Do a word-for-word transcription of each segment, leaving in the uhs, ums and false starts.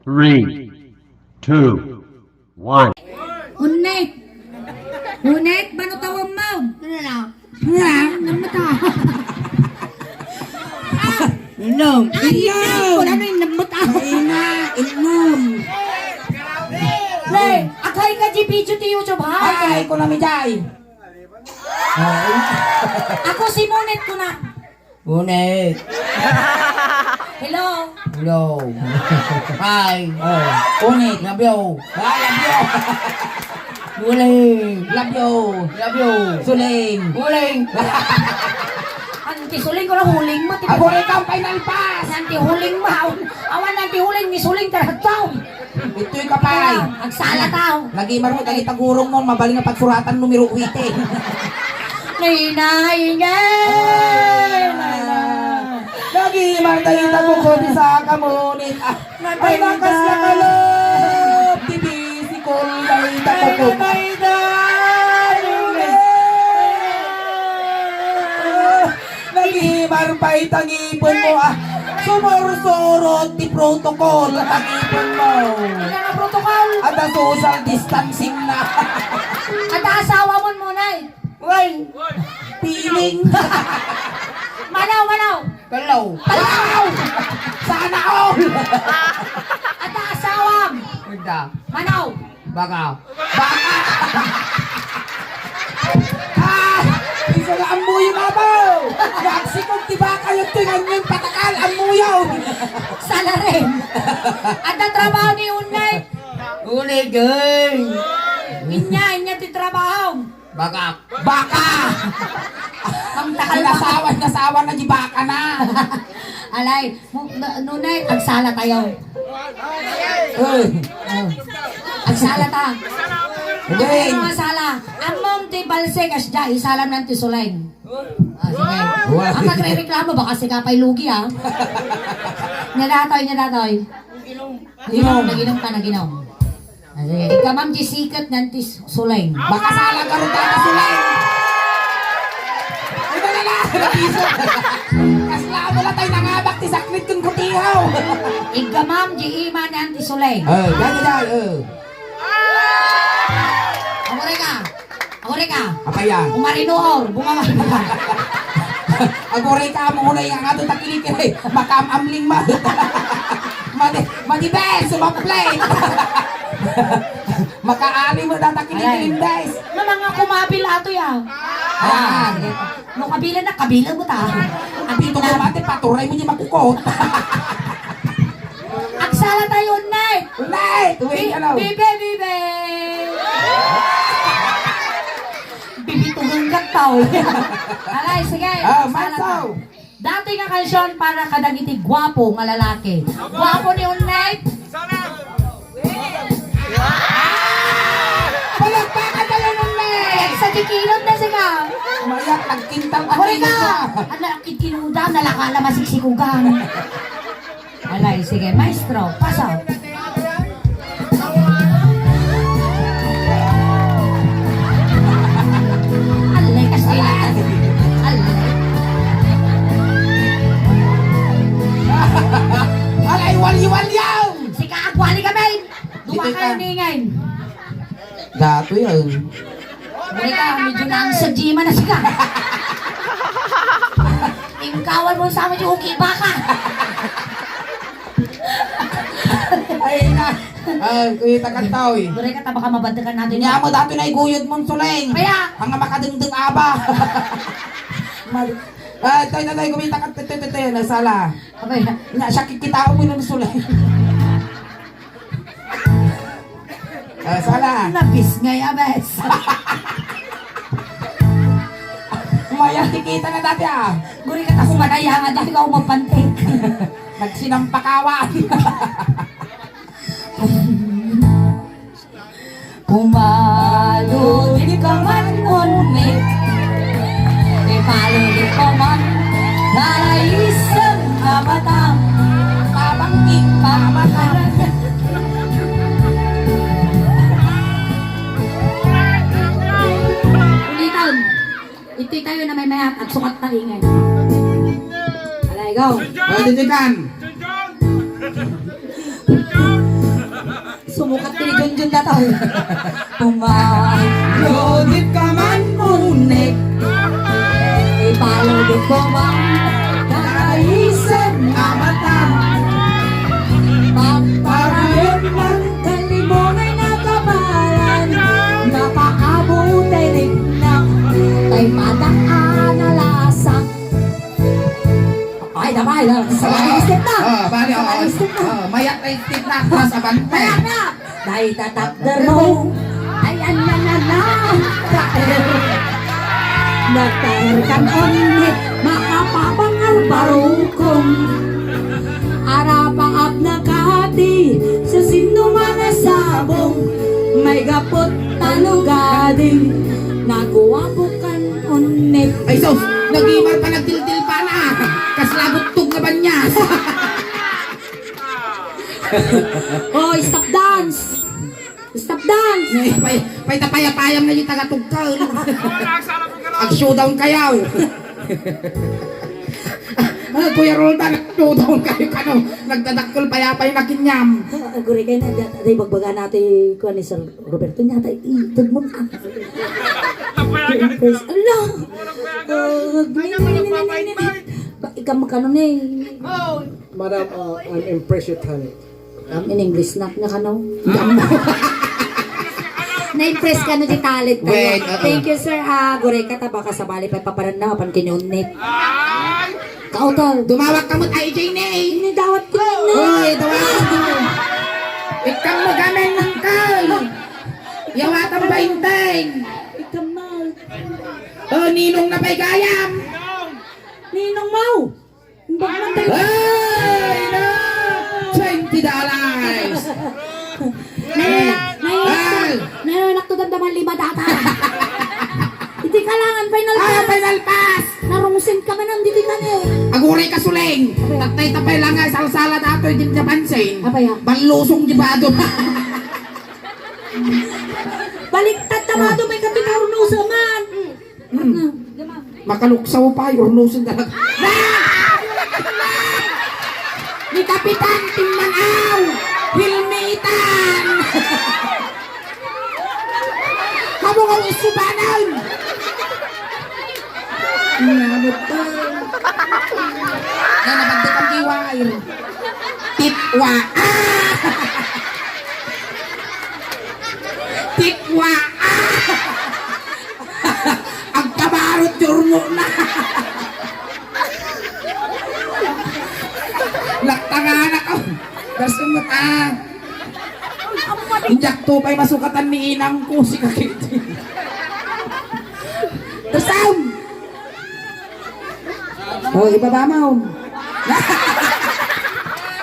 Three, two, one. Unik! Unik, mano tawag mo? Ano na? Nga, namata. Ah! Inom. Ay, Inom. Inom. Wala na yung namata. Ay na, inom. Le, akay ka di video ti YouTube, ha? Ay, ko na, Mijay. Ako si Monet ko na. Unik. Hello. Hello. Hi. Oh, Unik, love you. Ah, love you. Uling. Love you. Love you. Suling. Uling. Anti suling ko na huling mo, ti- Ako rin kang final pass. Anti huling mo. Awan anti huling, ni suling ka na tao. Itoy ka pay. Agsala tao. Nagimar mo, dagiti gurong mo, mabalin nga pagsuratan numero wite. Nay, nay, nay. Nagimar dagiti gurong sa kamunit. Ah, ay, nakas na kalop. Tipisikol, dagiti gurong. Nay, nay, nay. Nagimar pay ta ngipin mo, ah. Sumursurot ti protocol ta ngipin mo. Ano nga protocol? Adda social distancing na. Adda asawa mo, Monay? Uy! Feeling. Manaw, manaw. Hello. Hello. Sana all. Adda asawam. Adda. Manaw. Baka. Baka! Ah! Isu nga ammuyo nga abaw! Nagsikog ti baka yun, tingan yung patakal, ammuyo! Salarin! Adda trabaho ni Unay? Unay, gay! Inya, inya ti trabaho! Baka! Baka! Ang takal baka! Nasawa, nasawa na di baka na! Alay, Mu-, na-, nunay, agsala tayo. Uy. Oh. Agsala ta. Hindi. Ano nga sala? Ammom ti balse, kasdiay, isalam nan ti suleng. Ah, sige. Wa- Ang nagre-reklamo, baka sika pa'y lugi, ah. Nya datoy, nya datoy. Inom. Naginom ka, naginom. Ah, sige. Iggamam di siket nan ti suleng. Makasala ka run data suleng. Ay, dali na. Napiso. Kasla mo lang tayo nangabak ti saklit kung kutihaw. Iggamam di ima nan ti suleng. Eh, dali, dali, eh. Aguray ka. Aguray ka. Apaya? Umarinuor. Bumaba. Aguray ka, mo na yung nga doon takili kiri. Makaamling ma. Madi, madi, bes, sumaplay. Makaali mo data kini Aray. Kilindes. Nga mga kumabil ato ya. Ah. Ah, no kabila na, kabila mo ta. Ang Dito ko pati paturay mo niya makukot. Agsala tayo, Nay. Nay, wait, Bi-, ano? Bibe, bibe. Bibitugan ka, tao. Alay, sige. Ah, agsala ta. Mansaw. Dati nga kansion para kadagiti guapo nga lalaki. Guapo ni Unay. Palakpakan tayo ng Unay! Ay, sa di kinot na sika. Maya, nagkintal ka Huli na ka! Ano, kikinuda, nalakala, masiksikugan. Alay, sige, maestro, pasok. Alay, kasi alay. Alay, wali-wali yaw! Sika, agwali kami! Duma Dito kayo ka. Ningin. Dato yan. Mereka, medyo nang sa gym na sika. Ingkawan mo sa amin yung uki baka. Ay na. Ah, kita ka tao eh. Mereka, tabaka mabadakan natin. Nya mo dato na iguyod mong suleng. Kaya? Ang makadengdeng aba. Mal- Ah, tayo na tayo, kumita ka, tayo, tayo, tayo, nasala. Abay. Nya, siya kikita mo ng suleng. Ah, sala. Nabis nga ya, bes. Mayang tikita na dati, ah. Guri ka, kaso madaya nga dati ka umapantik. Nagsinampakawan. Pumalo di ka man unik. Ipalo di ka man. Para isang kabatang. Pabangking pamatang. Ulitan. Itoy tayo na may mayat at sukat ta ingay. Alay, go. Pwede di kan. Mukat ni Junjun dataw. Tumayo di ka man unik. Ipalugit ko man kakaisip nga mata. Pagparayon man kalimongay nga kabalan. Napaabot ay riknak. Kay madak a nalasak. Ay, damay, damay. Sa mga step na. Ah, bali, Sa oo. mga step na. Ah, mayat na yung step na. Atras, abante. Mayat na. Dahil tatakder mo. Ay, ano na na. Nagtaer kan onni. Makapapangal barukong. Arapaap na kati. Sa sino man nasabong. May gapot talugadi. Naguwapo kan onni. Ay, sus! Nagimar pa, nagdildil pa na. Kasla bugtong nga banyas. Oh, stop dance! Stop dance! Pay, pay, tapayapayam na yung tagatugkal. Ag-showdown kayaw. Ah, Kuya Roldan, ag-showdown kayo kano. Nagdadakkel payapay na kinyam. Ah, aguri kayo na, di, di bagbaga natin, kuwan ni Sir Roberto, niya tayo, itod mo na. Ala! Ah, nini, nini, nini, nini. Ba, ikaw magkano ni? Madam, uh, I'm impressed with honey. In English na, na kano? Na-impress ka no ti talent tayo. Wait, oo. Thank you, sir. Ah, gureka ta baka sabali pa paparan na, apan kinunik. Kautol. Dumawat ka mo't ay J N A. Ini dawat ko na. Uy, dumawat mo. Ikam mo gamen ng kal. Yawatan ba inteng? Ikam mo. Oh, ninong na pa'y gayam. Ninong mo. Ay, na! Twenty dollars! Nayo, nayo, Ay! Nayo, nakto damdaman lima data. Iti kalangan, final Ah, pass. Final pass! Narungsing ka man ang didi ka ni. Aguray ka, Suleng. Tatay-tapay lang nga, salsala dato, hindi niya pansin. Apa ya? Banlusong di ba ito? Baliktad ta ba ito, may kapitaro no sa man. Hmm. Makaluksaw pa, urnusen talaga. Ni Kapitan Timmanaw! Hilmitan! Kamu nga usubanan! Inabot pa. Yan, nabagdak ang kiwair. Tipwa! Ah! Tipwa! Ah! Agkabarot ti urno na. Laktangan ako. Dasumot, ah. Injak to pa'y masukatan ni inang ko, si Kakiti. Dasam! Oh, ibaba mo.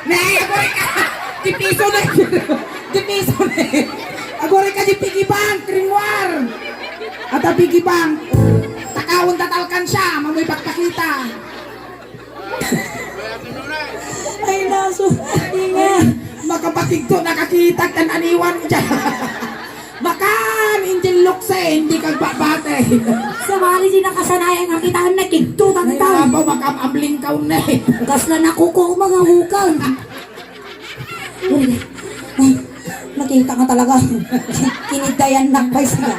Ne, agore ka. Di piso na. Di piso na. Agore ka di piggy bank, Grimoire. Ata piggy bank. Takawon ta talkan siya, mamoy pagpakita. Ay, naso. Inga. Makapakigto, nakakita, kan aniwan dyan. Makan, injin lukse, hindi kagbabate. Sabali di nakasanayan, nakitaan na kigtutan Ay, ito. Apo, makam-amling ka unay. Kasla nakuko, mga hukang. Uy, ay, nakita ka talaga. Kinidayan na ba siya?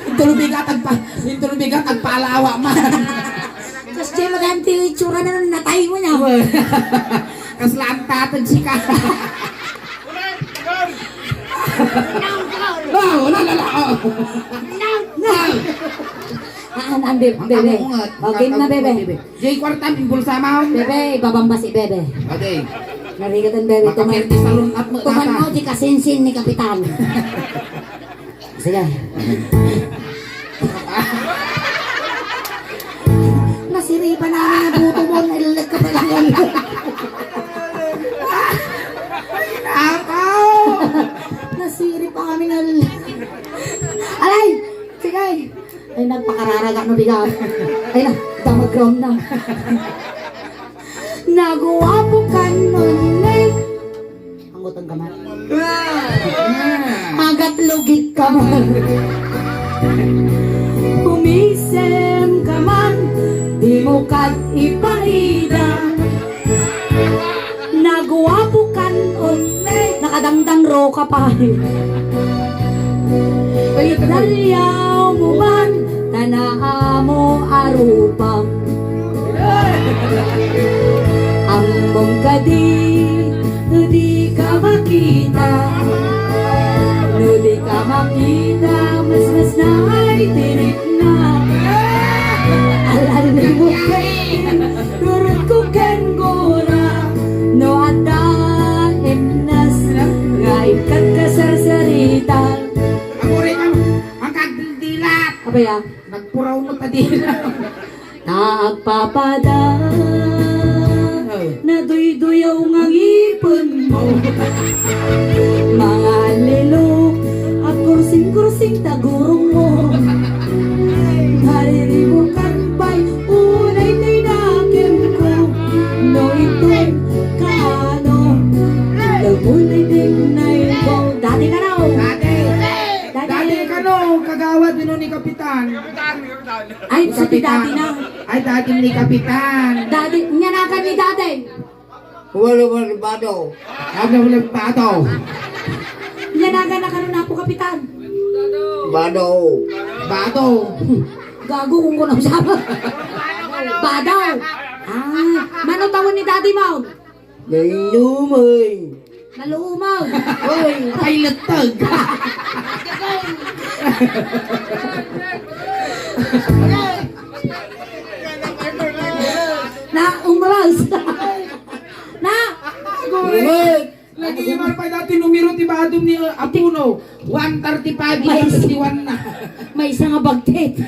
Intulubiga tagpa, intulubiga tagpalawa man. Kasi maganti yung itsura na nung natay mo niya. Kasla ang tatag si ka. Oh, wala, wala, oh. Ah, ang, ang, be-, bebe. Ang ungat. Oh, game na, bebe. Jay Kwartam, imbulsa mo. Bebe, ibabamba si bebe. Okay. Narigatan, bebe. Tuman, Makapirti sa lunat mo, tuman tata. Mo, di kasinsin ni Kapitan. Sige. Nasiripan namin ang buto mo, nailag ka pa lang. Ay, nako! Nasirip pa kami ng... Alay! Sige! Ay, nagpakararaga no bigat. Ay, na, damag ground na. Naguwapo ka nun, eh. Ang utang ka man. Agat lugit ka man. Umisem ka man, di mo kad ipaida. Naguwapo kan unay. Nakadangdang ro. Kapahi. Ay, ay, ay. Italiaw mo man, tanaamo a rupam. Ammom kadi, no di ka makita. No di ka makita, mas mas naay tirik na. Alalay mo, Nurot ko ken gura, no adda imnas nga ikkat kasarsarita. Aguray ka, ang kagdilat. Apay a? Nagpuraw mo ta dila. Ta agpapada. Ay. Naduyduyaw nga ngipen mo. Mga lilo, agkursing-kursing ta gurong mo. Nariribukan pay, unay tay nakem ko. No iton kaano, itagunay din na ikaw. Dati ka na, oh. Dati. Dati. Dati ka, no, kagawad, ino ni Kapitan? Ay, si Kapitan. Dati na. Ay, dati ni Kapitan. Dati, nyanakan ni dati. Walo, walo, bado. Walo, walo, bado. Nyanakan na karon, Apo Kapitan. Bado. Bado. Gago kung kunong sama. Bado. Ah, mano taon ni daddy mo? Nalumay. Nalumay. Oy, pailettag. Na, umras. Na. Nalumay. Nag-iimar pa dati numero ti badom ni, uh, Apuno. One thirty-five, May one thirty-one na. May isa nga bagtit.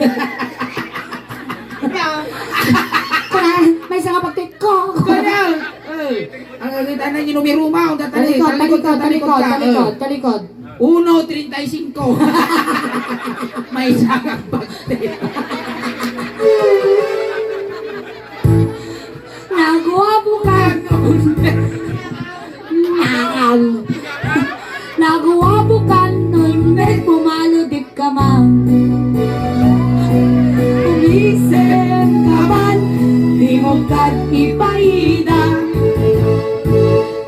Kuna, may isa nga bagtit ko. Kanya. Eh, ang, ang, ang, ang numero mo, ang talikod, talikod, talikod, talikod, talikod, talikod, eh. Talikod. Uno treinta y cinco. May isa nga bagtit. Naguapo ka. Naam. Naguapo ka, nunmet pumalo di ka man. Umisip ka man, di mo kat ipaida.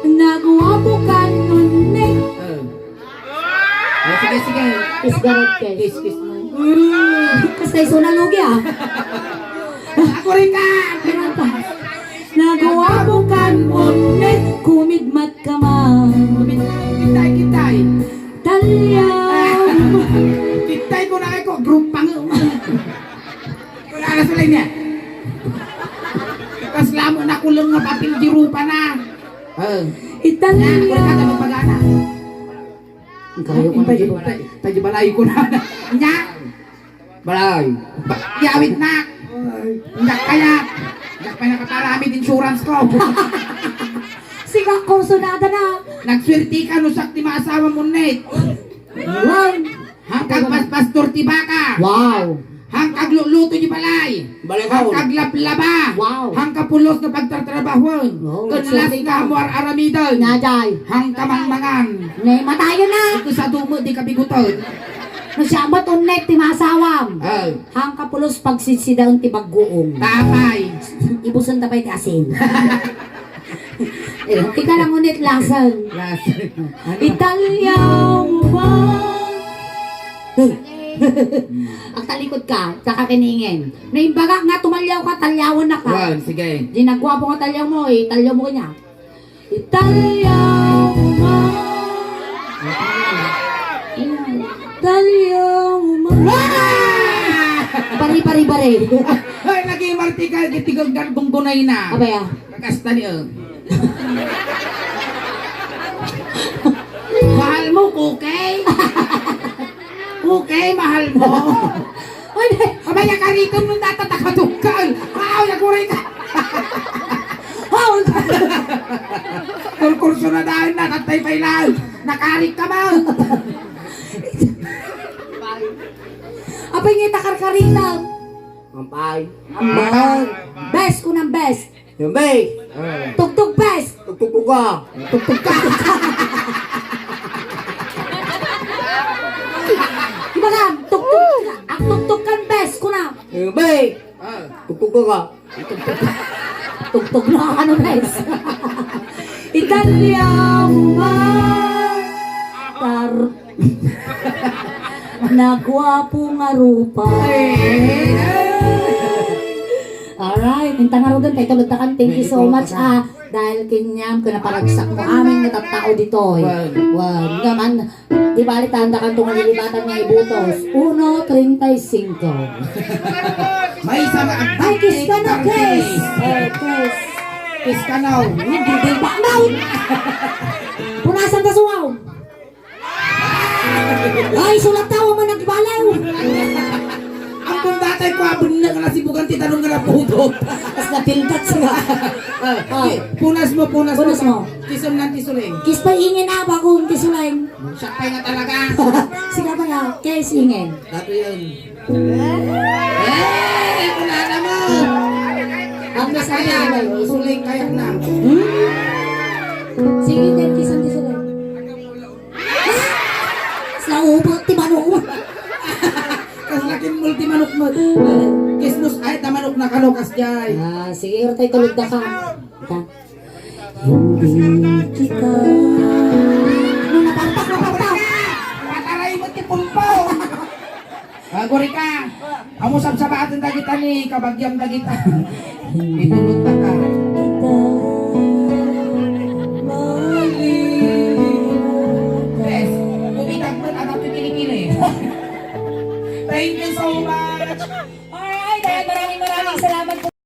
Naguapo ka, nunmet. Oh. Oh, sige, sige. Kiss garod, kiss. Kiss, kiss mo. Kasta iso na lugi, ah. Ako rin ka! Naguapo kan unit, kumidmat ka man. Kitay, kitay. Talya. Kitay ko na kayo, group pang. Wala na sila niya. Kasla mo na kulong nga papel di rupa na. Oh. Italya. Na, wala ka na magpagana. Ang kayo ko na Tayo, di ba? tayo, tayo balay ko na. Nya? Balay. Yawit na. Ay. Nya kaya. Nya pa nakaparamid insurance ko. Siga, kursunada na. Nagswerte ka, no, sak ti maasawa mo, net. Wow. Hangkag pas-, pastor ti baka. Wow. Hangkag luluto di balay. Balay ka, Hangkag laplaba. Wow. Hangka pulos nga pagtartrabahuan. Wow, Ken sorry last ka. nga mo ar-aramiden. Naday. Hangka mangmangan. Nay, matayo na. Ito sa dumo, di kabigutan. No siya mo tunnek ti masawam. Oh. Hangka pulos pagsidsidaen ti bagguong. Tapay. Ibusen ta pay ti asin. Eh, tika lang unit lasan. Lasan. Ano? Italyaw mo ba? Hey. Agtalikod ka, kakakiningin. Naimbagak nga tumalyaw ka, talyawan na ka. Wan, sige. Di nagwapo nga talyaw mo, eh, talyaw mo kanya. Italyaw mo ba? Talyaw mo ba? Ah! Bari, bari, bari. Hoy, naging martikal, gitigog ng gunggunay na. Abay, ah. Kasta ni, oh. Mahal mo, okay? Okay, mahal mo. Uy, abay, ang kariton mo, natatakadukal. Wow, naguray ka. Wow. Kurkurso na dahil na, tatay pa ilan. Nakarik ka, ma. Apay, ngita karkarita. Ampay. Ampay. Bes, kunang bes. Yung bes. Tugtog bes. Tugtog ka. Tugtog ka. Di ba nga, tugtog, ang tugtog kan bes, kuna. Yung bes. Tugtog ka. Tugtog na, ano, bes? Italya mo man. Ar-, naguapo nga rupa. Alright, inta ngaruden, kay tulod ta kan. Thank you so much, ah, dahil kaniam ken naparagsak mo amin nga tattao ditoy. Wen. Wen, nga man, di bali, tanda kan tong nalilibatan nga ibutos. Uno treinta y cinco. Maysa nga Ay, kiss ka na, kiss! Eh, kiss. Kiss ka na. Hindi, hindi, ba, no! Punasan ka, suwaw! Ay, sulat tawa man nagbalaw. Ang pundatay ko, abon na nga nasibugan ti tanong nga napudot. Mas napildat sila. Ah, ah. Punas mo, punas mo. Punas mo. Kisom lang ti suling. Kiss pa ingen na, bago ti suling. Siya pa nga talaga. Sige pa nga, kiss ingen. Dato yan. Eh, kunana mo. Ang nasa kaya, suling kaya na. Hmm? Sige, then kiss ang ti suling. Sa ubo, ti manok mo. Kas lakin multi manok mo. Kismus ay ta manok na kano, kas jay. Ah, sige, urtay tulog da ka. Ka. Hindi kita. Ano, napartak, napartak. Pataray mo ti pulpo. Aguri ka. Amo sabsabaten dagita ni kabagiam dagita. Itulod ta ka.